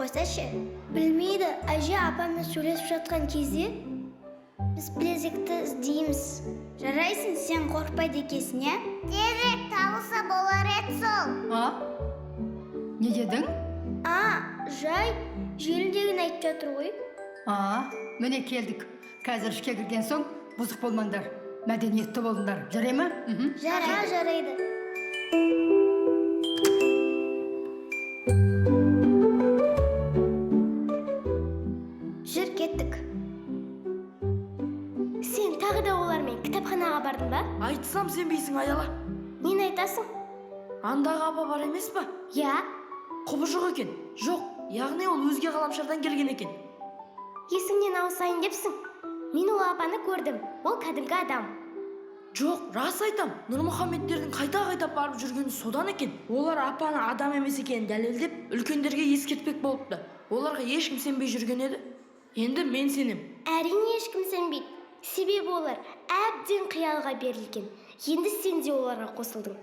қойса ше? Білмейді, әже апаммен сөйлесіп жатқан кезде біз білезікті іздейміз. Жарайсың, сен қорықпайды екенсің, иә? Тезірек табылса болар еді сол. А? Не дедің? А, жай желіндегіні айтып жатыр ғой. А, міне келдік. Қазір ішке кірген соң бұзық болмаңдар. Мәдениетті болыңдар. Жарай ма? Мхм. Жарайды, жарайды. Жүр, кеттік. Сен тағы да олармен кітапханаға бардың ба? Айтсам сенбейсің, Аяла. Нені айтасың? Андағы апа бар емес па? Иә. Құбыжық екен. Жоқ, яғни ол өзге ғаламшардан келген екен. Есіңнен ауысайын депсің. Мен ол апаны көрдім. Ол кәдімгі адам. Жоқ, рас айтам. Нұрмұхаммедтердің қайта-қайта барып жүргені содан екен. Олар апаны адам емес екенін дәлелдеп, үлкендерге ескертпек болыпты. Оларға ешкім сенбей жүрген еді. Енді мен сенем. Әрине ешкім сенбейді. Себебі олар әбден қиялға берілген. Енді сен де оларға қосылдың.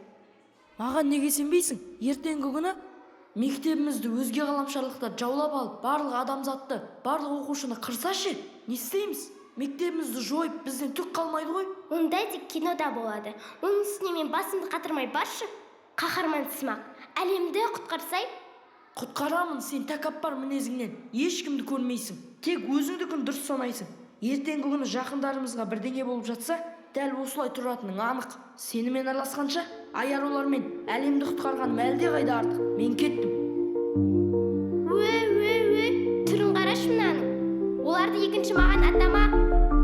Маған неге сенбейсің? Ертеңгі күні мектебімізді өзге ғаламшарлықтар жаулап алып, барлық адамзатты, барлық оқушыны қырса ше, не істейміз? Мектебімізді жойып, бізден түк қалмайды ғой. Ондай тек кинода болады. Оның үстіне мен басымды қатырмай баршы. Қаһарман сымақ. Әлемді құтқарсай. Құтқарамын, сен тәкаппар мінезіңнен. Ешкімді көрмейсің. Тек өзіңдікін дұрыс санайсың. Ертеңгі күні жақындарымызға бірдеңе болып жатса, дәл осылай тұратының анық. Сенімен араласқанша, аяр олармен әлемді құтқарғаным әлдеқайда артық. Мен кеттім. Өй, өй, өй, түрін қарашы мынаның. Оларды екінші маған атама.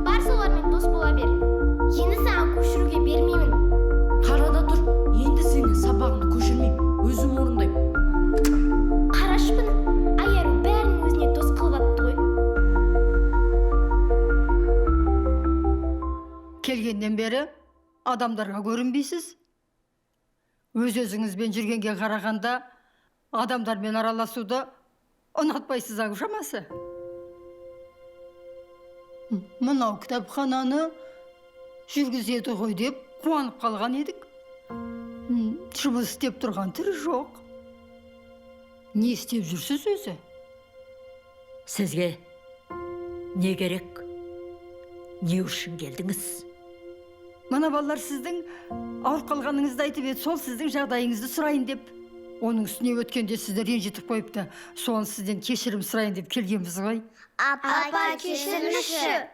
Бар солармен дос бола бер. Енді саған көшіруге бермеймін. Қарада тұр. Енді сенен сабағыңды көшірмеймін. Өзім орындаймын. Қарашы бұны. Аяру бәрін өзіне дос қылып алыпты ғой. Келгеннен бері адамдарға көрінбейсіз. Өз-өзіңізбен жүргенге қарағанда адамдармен араласуды ұнатпайсыз ау шамасы. Мынау кітапхананы жүргізеді ғой деп қуанып қалған едік. Жұмыс істеп тұрған түрі жоқ. Не істеп жүрсіз өзі? Сізге не керек? Не үшін келдіңіз? Мына балалар сіздің ауырып қалғаныңызды айтып еді, сол сіздің жағдайыңызды сұрайын деп. Оның үстіне өткенде сізді ренжітіп қойыпты. Соны сізден кешірім сұрайын деп келгенбіз ғой. Апа, кешіріңізші.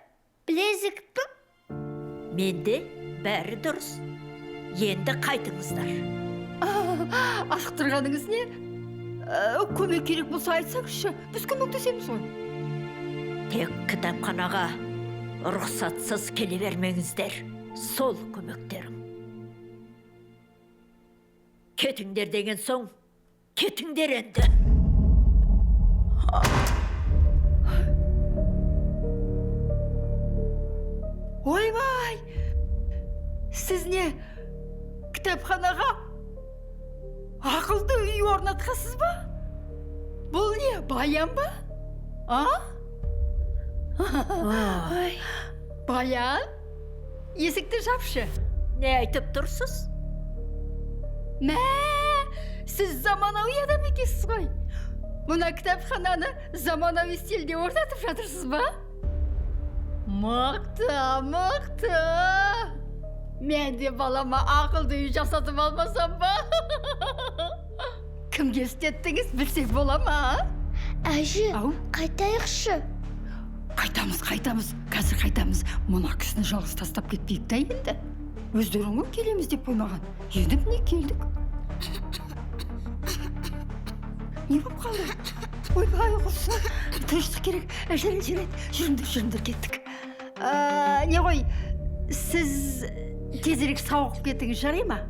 Білезік пі? Менде бәрі дұрыс. Енді қайтыңыздар. Асықтырғаныңыз не? Көмек керек болса айтсаңызшы, біз көмектесеміз ғой. Тек кітапханаға рұқсатсыз келе бермеңіздер. Сол көмектерім. Кетіңдер деген соң, кетіңдер енді. Ойбай! Сіз не, кітапханаға ақылды үй орнатқансыз ба? Бұл не, баян ба? А? Ой. Баян? Есікті жапшы. Не айтып тұрсыз? Мә, сіз заманауи адам екенсіз ғой. Мына кітапхананы заманауи стильде орнатып жатырсыз ба? Мықты, мықты. Мен де балама ақылды үй жасатып алмасам ба? Кімге істеттіңіз, білсек бола ма? Әже, Ау? қайтайықшы. Қайтамыз, қайтамыз, қазір қайтамыз. Мына кісіні жалғыз тастап кетпейік та енді. Өздерің ғой келеміз деп қоймаған. Енді міне келдік. Не болып қалды? Ойбай, құрсын. Тыныштық керек. Жарайды, жарайды. Жүріңдер, жүріңдер, кеттік. Не ғой, сіз тезірек сауығып кетіңіз, жарай ма?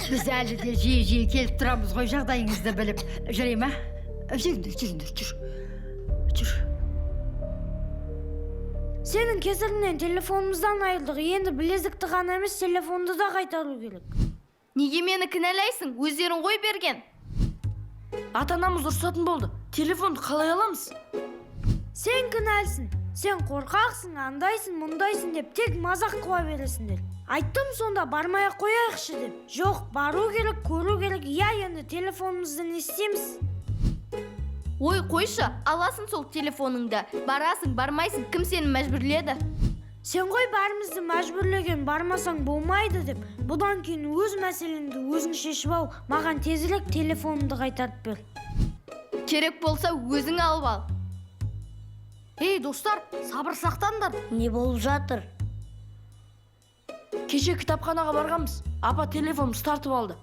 Біз әлі де жиі-жиі келіп тұрамыз ғой, жағдайыңызды біліп. Жарай ма? Жүріңдер, жүріңдер, жүр. Жүр. Сенің кесіріңнен телефонымыздан айырылдық. Енді білезікті ғана емес, телефонды да қайтару керек. Неге мені кінәлайсың? Өздерің ғой берген. Ата-анамыз ұрсатын болды. Телефонды қалай аламыз? Сен кінәлісің. Сен қорқақсың, андайсың, мұндайсың деп тек мазақ қыла бересіңдер. Айттым сонда бармай ақ қояйықшы деп. Жоқ, бару керек, көру керек. Иә, енді телефонымызды не істейміз? Ой, қойшы, аласың сол телефоныңды. Барасың, бармайсың, кім сені мәжбүрледі? Сен ғой бәрімізді мәжбүрлеген, бармасаң болмайды деп. Бұдан кейін өз мәселеңді өзің шешіп ал, маған тезірек телефонымды қайтарып бер. Керек болса өзің алып ал. Ей, достар, сабыр сақтаңдар. Не болып жатыр? Кеше кітапханаға барғанбыз. Апа телефонымызды тартып алды.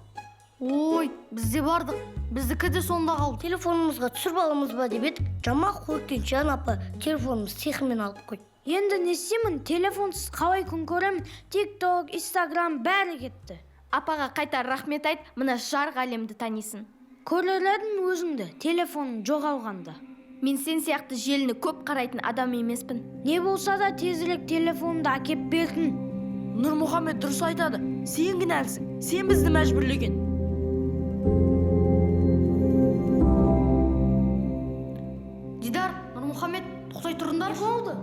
Ой, біз де бардық. Біздікі де сонда қалды. Телефонымызға түсіріп аламыз ба деп едік, жаман қойып Жан апа телефонымызды сиқырмен алып қойды. Енді не істеймін, телефонсыз қалай күн көремін? Тик-ток, Инстаграм бәрі кетті. Апаға қайта рахмет айт, мына жарық әлемді танисың. Көрер едім өзіңді, телефоның жоғалғанда. Мен сен сияқты желіні көп қарайтын адам емеспін. Не болса да тезірек телефонымды әкеп бердін. Нұрмұхаммед дұрыс айтады. Сен кінәлісің. Сен бізді мәжбүрлеген. Дидар, Нұрмұхаммед, тоқтай тұрыңдар. Не болды?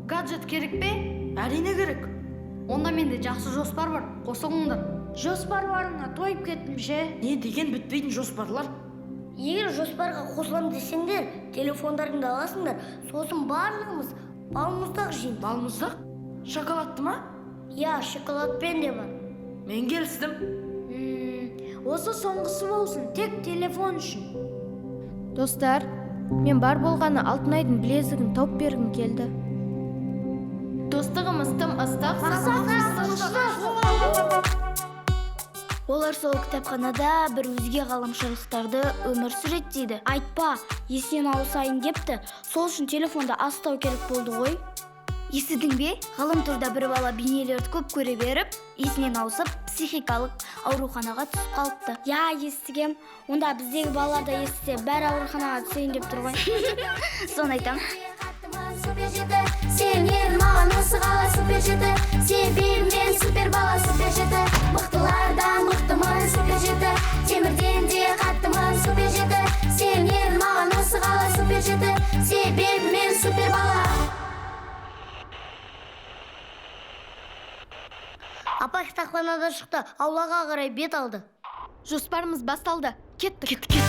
Гаджет керек пе? Әрине керек. Онда менде жақсы жоспар бар. Қосылыңдар. Жоспарларыңа тойып кеттім ше. Не деген бітпейтін жоспарлар? Егер жоспарға қосылам десеңдер, телефондарыңды аласыңдар, сосын барлығымыз балмұздақ жейміз. Балмұздақ? Шоколадты ма? Иә, шоколадпен де бар. Мен келістім. Осы соңғысы болсын, тек телефон үшін. Достар, мен бар болғаны Алтынайдың білезігін тауып бергім келді. Достығымыз тым ыстық. Олар сол кітапханада бір өзге ғаламшарлықтарды өмір сүреді дейді. Айтпа, есінен ауысайын депті. Сол үшін телефонды астау керек болды ғой. Естідің бе? Ғаламторда бір бала бейнелерді көп көре беріп, есінен ауысып, психикалық ауруханаға түсіп қалыпты. Я, естігем. Онда біздегі балалар да естісе, бәрі ауруханаға түсейін деп тұр ғой. Соны айтам. Супер жеті, сенер маған осы қала супер жеті. Себебі мен супер бала супер жеті. Мықтылардан мықтымын супер жеті. Темірден де қаттымын супер жеті. Сенер маған осы қала супер жеті. Себебі мен супер бала. Апа кітапханадан шықты, аулаға қарай бет алды. Жоспарымыз басталды. Кеттік. Кеттік, кеттік.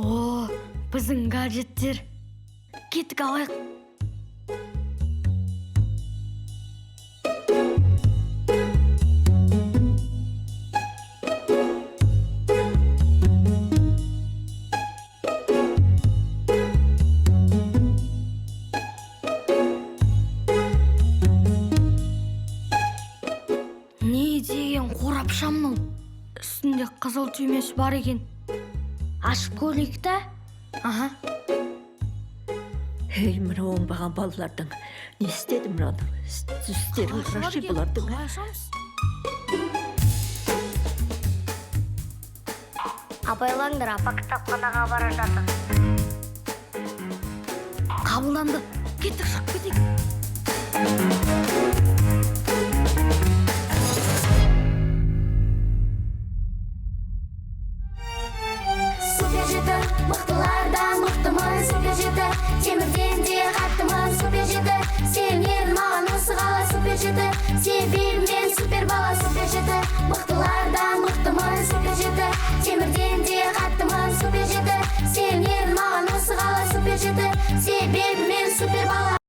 О, біздің гаджеттер. Кеттік алайық. Не деген қорапша мынау? Үстінде қызыл түймесі бар екен. Ашып көрейік та. Аха. Ей, мына оңбаған балалардың не істеді мынаның? Түстерін қарашы бұлардың. Қалай ашамыз? Абайлаңдар, апа кітапханаға бара жатыр. Қабылданды. Кеттік, шығып кетейік. Супер жеті, мықтылардан мықтымын супер жеті. Темірден де қаттымын супер жеті. Сенер маған осы қала супер жеті. Себебі мен супер бала супер жеті. Мықтылардан мықтымын супер жеті. Темірден де қаттымын супер жеті. Сенер маған осы қала супер жеті. Себебі мен супер бала.